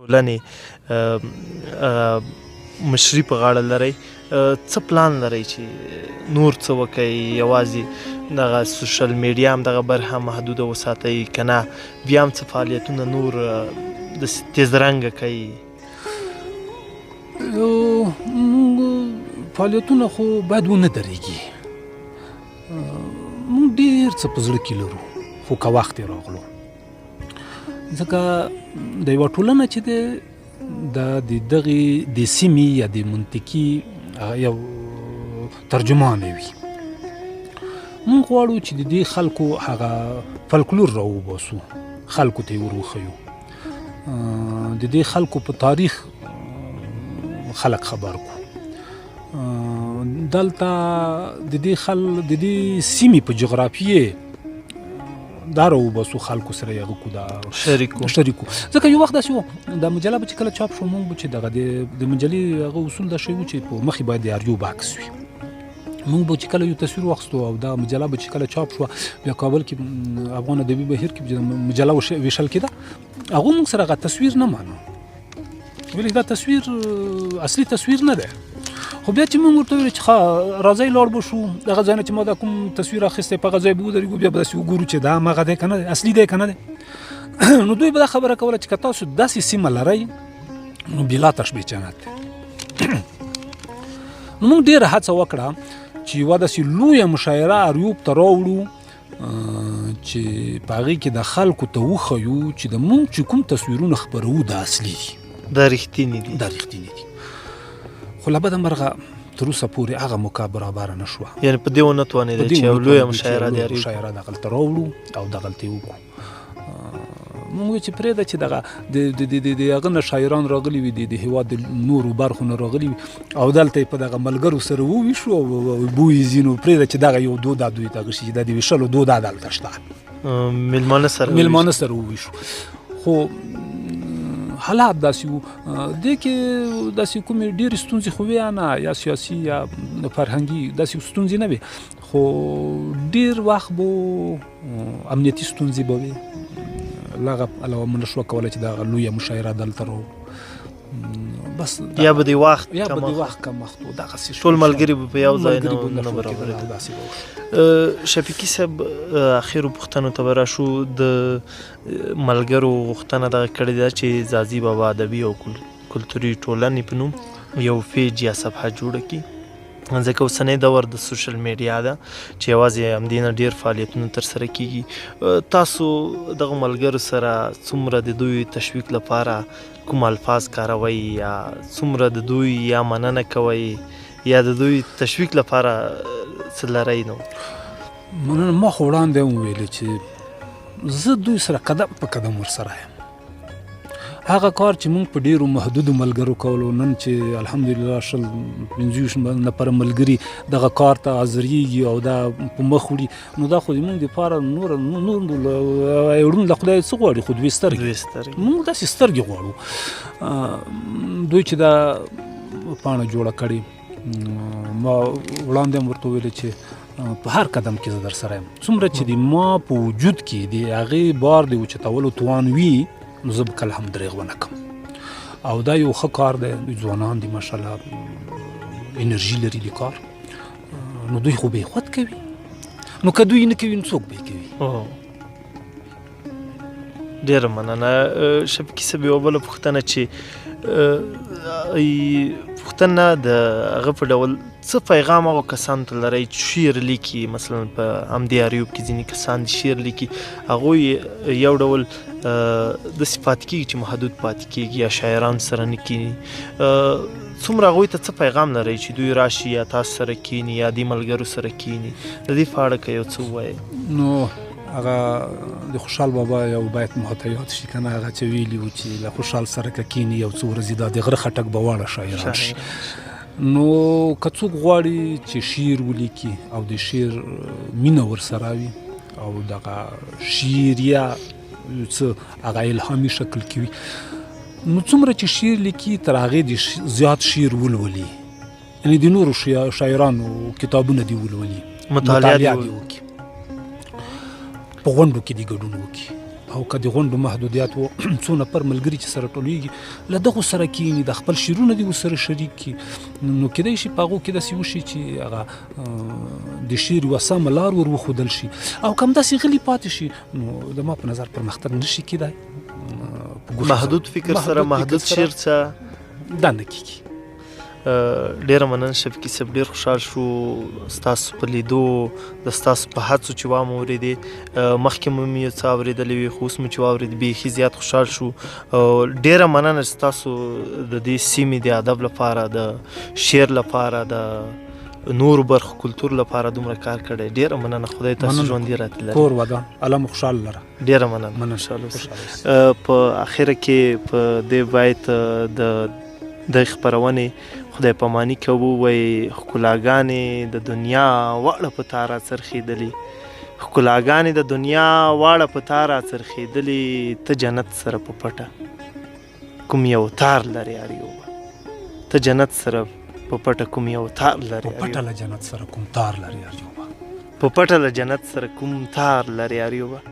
ټولنې مشري په غاړه لرئ، څه پلان لرئ چې نور څه وکړئ؟ یوازې دغه سوشل میډیا هم دغه برخه محدوده وساتئ که نه بیا هم څه فعالیتونه نور داسې تیز رنګه کوي؟ موږ فعالیتونه خو باید ونه درېږي. موږ ډېر څه په زړه کې لرو، خو که وخت یې راغلو، ځکه د یوه ټولنه چې دی د دغې د سیمې یا د منطقي یو ترجمان وي. موږ غواړو چې د دې خلکو هغه فلکلور راوباسو، خلکو ته یې وروښیو، د دې خلکو په تاریخ خلک خبر کو. دلته د دې د دې سیمې په جغرافیې دا راوباسو، خلکو سره یې هغه کو دا شریکو. ځکه یو وخت داسې و، دا مجله به چې کله چاپ شو، موږ به چې دغه د مجلې هغه اصول دا شوي وو چې په مخې باید د اریوب عکس وي. موږ به چې کله یو تصویر واخیستو او دا مجله به چې کله چاپ شوه، بیا کابل کې افغان ادبي بهیر کې مجله ویشل کېده، هغه موږ سره هغه تصویر نه مانو، ویل دا تصویر اصلي تصویر نه دی. خو بیا چې موږ ورته ویل چې ښه راځئ لاړ به شو دغه ځای نه چې ما دا کوم تصویر اخیستی په هغه ځای به ودرېږو، بیا به داسې وګورو چې دا هماغه دی که نه دی، اصلي دی که نه دی. نو دوی به دا خبره کوله چې که تاسو داسې سیمه لرئ نو بلا تشبیه جنت دی. نو موږ ډېره هڅه وکړه چې یوه داسې لویه مشاعره اریوب ته راوړو چې په هغې کې د خلکو ته وښیو چې د موږ چې کوم تصویرونه خپروو دا اصلي دي، دا رښتیني دي، دا رښتیني دي. خو له بده مرغه تر اوسه پورې هغه موقع برابره نه شوه، یعنې په دې ونه توانېدل چې یو لویه مشاعره د مشاعره دغلته راوړو او دغلته یې وکړو. موږ ویل چې پرېږده چې دغه د هغه نه شاعران راغلي وي، د هېواد د نورو برخو نه راغلي وي او دلته یې په دغه ملګرو سره وویشو او بویې ځي، نو پرېږده چې دغه یو دوه دا دوی ته هغه شي چې دا د ویشلو دوه دا دلته شته، مېلمانه سره وویشو. خو حالات داسې وو، دې کې داسې کومې ډېرې ستونزې خو وې نه، یا سیاسي یا فرهنګي داسې ستونزې نه وې، خو ډېر وخت به امنیتي ستونزې به وې. له هغه علاوه موږ نه شوه کولی چې دغه لویه مشاعره دلته راوړو، بس یا به د وخت کمښت و، دغسې ټول ملګري به په یو ځای نه برابرېدل. داسې به وشو. شفیقي صاحب، اخرو پوښتنو ته به راشو. د ملګرو غوښتنه دغه کړې ده چې ځاځي بابا ادبي او کلتوري ټولنې په نوم یو پیج یا صفحه جوړه کړي، ځکه اوسنی دور د سوشل میډیا ده چې یوازې همدې نه ډېر فعالیتونه ترسره کیږي. تاسو دغه ملګرو سره څومره د دوی تشویق لپاره کوم الفاظ کاروئ، یا څومره د دوی یا مننه کوئ، یا د دوی تشویق لپاره څه لرئ؟ نو مننه، ما خو وړاندې هم ویلې چې زه دوی سره قدم په قدم ورسره یم. هغه کار چې موږ په ډیرو محدودو ملګرو کولو، نن چې الحمدلله 20 25 نفره ملګري دغه کار ته حاضرېږي او دا په مخ وړي، نو دا خو زموږ دپاره نور نور ړوند له خدایه څه غواړي، خو دوې سترګې، موږ داسې سترګې غواړو. دوی چې دا پاڼه جوړه کړې، ما وړاندې هم ورته وویل چې په هر قدم کې زه در سره یم، څومره چې د ما په وجود کې د هغې بار د اوچتولو توان وي، نو زه به کله هم درېغ ونه کړم. او دا یو ښه کار دی، دوی ځوانان دي ماشاءالله، انرژي لري د کار، نو دوی خو به یې خود کوي، نو که دوی نه کوي نو څوک به یې کوي؟ ډېره مننه شفیقي صاحب. یوه بله پوښتنه چې پوښتنه د هغه په ډول څه پیغام هغو کسانو ته لرئ چې شعر لیکي؟ مثلا په همدې اریوب کې ځینې کسان دي شعر لیکي، هغوی یو ډول داسې پاتې کېږي چې محدود پاتې کېږي یا شاعران سره نه کښېني. څومره هغوی ته څه پیغام لرئ چې دوی راشي یا تاسو سره کښېني یا دې ملګرو سره کښېني؟ د دې په اړه که یو څه ووایئ. نو هغه د خوشحال بابا یو بیت ماته یاد شي که نه، هغه چې ویلي وو چې له خوشحال سره که کښېني یو څو ورځې دا د غره خټک به واړه شاعران شي. نو که څوک غواړي چې شعر ولیکي او د شعر مینه ورسره وي او دغه شعریه یو څه هغه الهامي شکل کې وي، نو څومره چې شعر لیکي تر هغې د زیات شعر ولولي، یعنې د نورو شاعرانو کتابونه دې ولولي، مطالعه دې وکړي، په غونډو کې دې ګډون وکړي. او که د غونډو محدودیت وو، څو نفر ملګري چې سره ټولېږي، له دغو سره کینی، د خپل شعرونه دې ورسره شریک کړي. نو کېدای شي په هغو کې داسې وشي چې هغه د شعر یوه سمه لار ور وښودل شي، او که همداسې غلي پاتې شي نو د ما په نظر پرمختګ نشي کېدای. محدود فکر سره محدود شعر څه دا نه کېږي. ډیره مننه شفیقي صاحب، ډیر خوشحال شو ستاسو په لیدو، د ستاسو په هڅو چې وامو اورېدې. مخکې مو یو څه اورېدلې وي، خو اوس مو چې واورېد بیخي زیات خوشحال شو. ډیره مننه چې تاسو د دې سیمې د ادب لپاره، د شعر لپاره، د نورو برخو کلتور لپاره دومره کار کړی. ډیره مننه، خدای تاسو ژوندي راته لري. کور ودان، الله مو خوشحال لره. ډیره مننه، مننه. خوشحال اوسئ. په اخره کې په دې بیت د خپرونې خدای پاماني کوو، وایي ښکلاګانې د دنیا واړه په تا راڅرخېدلې، ښکلاګانې د دنیا واړه په تا راڅرخېدلې، ته جنت سره په پټه کوم یو تار لرې اریوبه، ته جنت سره په پټه کوم یو تار لرې په پټه له جنت سره کوم تار لرې اریوبه، په پټه له جنت سره کوم تار لرې اریوبه.